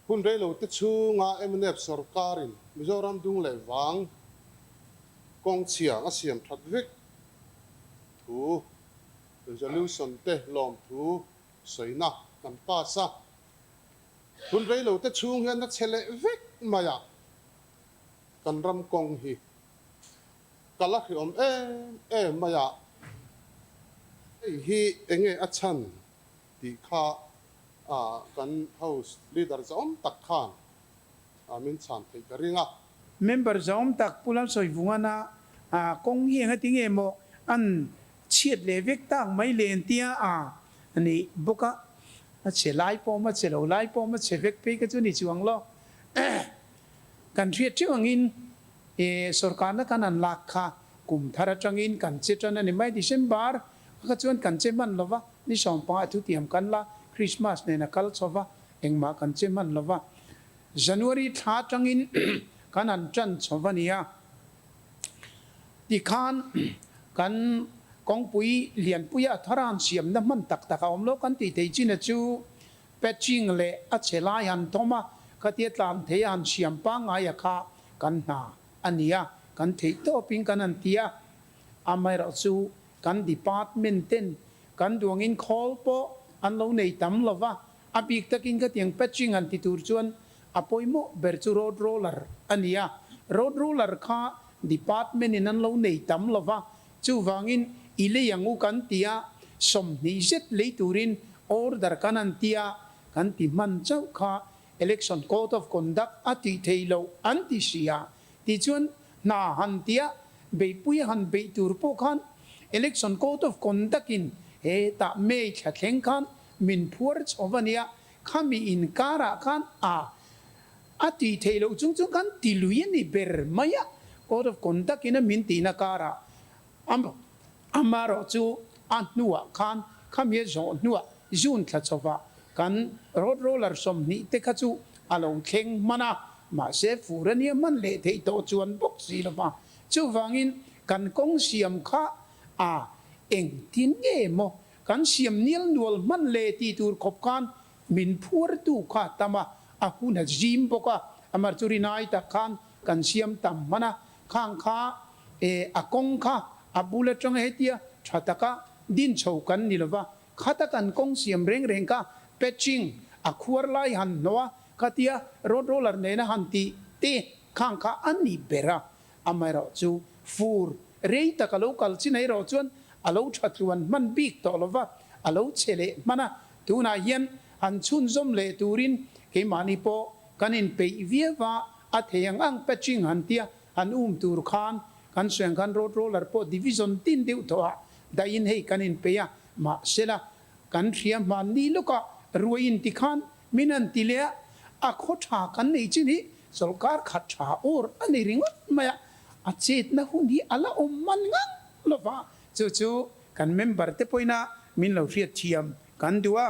Hun reilote chhunga mnf sorkarin Mizoram dung leh vang kawng chhia a siam that vek thu resolution te lawmthu sawina kan pass a. Hun reilote chhung hian a chhe leh vek mai a, kan ram kawng hi ka la hriawm em em mai a, hei hi enge a chhan tih kha kan House Leader zahawm tak khan min chhan theih ka ring a. Member zahawm tak Pu Lalsawivungana kawng hi engati nge maw an chhiat leh vek tak mai le an tia a ni bawk a, a chhe lai pawh awm a, chhe lo lai pawh awm a, chhe vek phei kha chu ni chuang lo. Kan hriat theuh angin sorkarna kan han lak kha kum thar atangin kan che tan a ni mai, December kha chuan kan che hman lo va, Ni sawmpanga thutiam kan la, Christmas nen a kal chho va, engmah kan che hman lo va. January thla atangin kan han tan chho va nia. Tikhan kan kawngpui lianpuia a thar a han siamna hman tak tak a awm lo kan tih theih chin a chu patching leh a chhe lai han thawm a, khatia tlan thei a han siam pangngai a kha kan hna a nia, kan theih tawpin kan han ti a. Amaherawh chu Kan department ten kan duangin khawl pawh an lo nei tam lo va, a bik takin khatiang patching han ti tur chuan a pawimawh ber chu road roller a ni a. Road roller kha department in an lo nei tam lo va, chuvangin i lei ang u kan ti a, 20 zet lei turin order kan han ti a, kan ti hman chauh kha Election Code of Conduct a tih theih loh an ti si a, tichuan hna han tia beihpui han beih tur pawh khan Election Code of Conduct in hetah May thla thleng khan min phuar chho va nia, khami inkarah khan a a tih theih loh chung chung khan ti lui a ni ber mai a, Code of Conduct in a min tihna karah amaherawh chu a hnuah khan khami a zawh hnuah June thla chhovah kan road roller 20 te kha chu a lo thleng hman a, mahse fur a nia hman leh theih tawh chuan bawk si lo va. Chuvangin kan kawng siam kha a engtin nge maw kan siam nial nual hman leh tih tur khawp khan min phuartu kha a tam a, a hun a zim bawk a, amar chu rinai tak khan kan siam tam hman a, khang kha e a kawng kha a bul atanga hetia tha taka din chho kan ni lo va, Khata kan kawng siam reng reng kha patching a khuar lai han hnawh a, khatia road roller nena han tih te khang kha a ni ber a. Amaherawh chu fur rei tak a lo kal chin erawh chuan a lo tha tluan hman bik tawh lo va, a lo che leh hman a. Tunah hian han chhunzawm leh turin keimahni pawh kan inpeih viau a, a thei ang ang patching han tia han um tur khan kan sawi ang khan road roller pawh division tin deuh tawh ah Dahin hei kan inpeih a, mahsela kan hria hman ni lawkah ruai inti khan min han ti leh a, a khaw tha kan nei chin hi sawrkar khat tha awr a ni ringawt mai a, a chetna hun hi a la awm man ngang lova, chu chu kan member te pawhin a min lo hriat thiam kan duh a.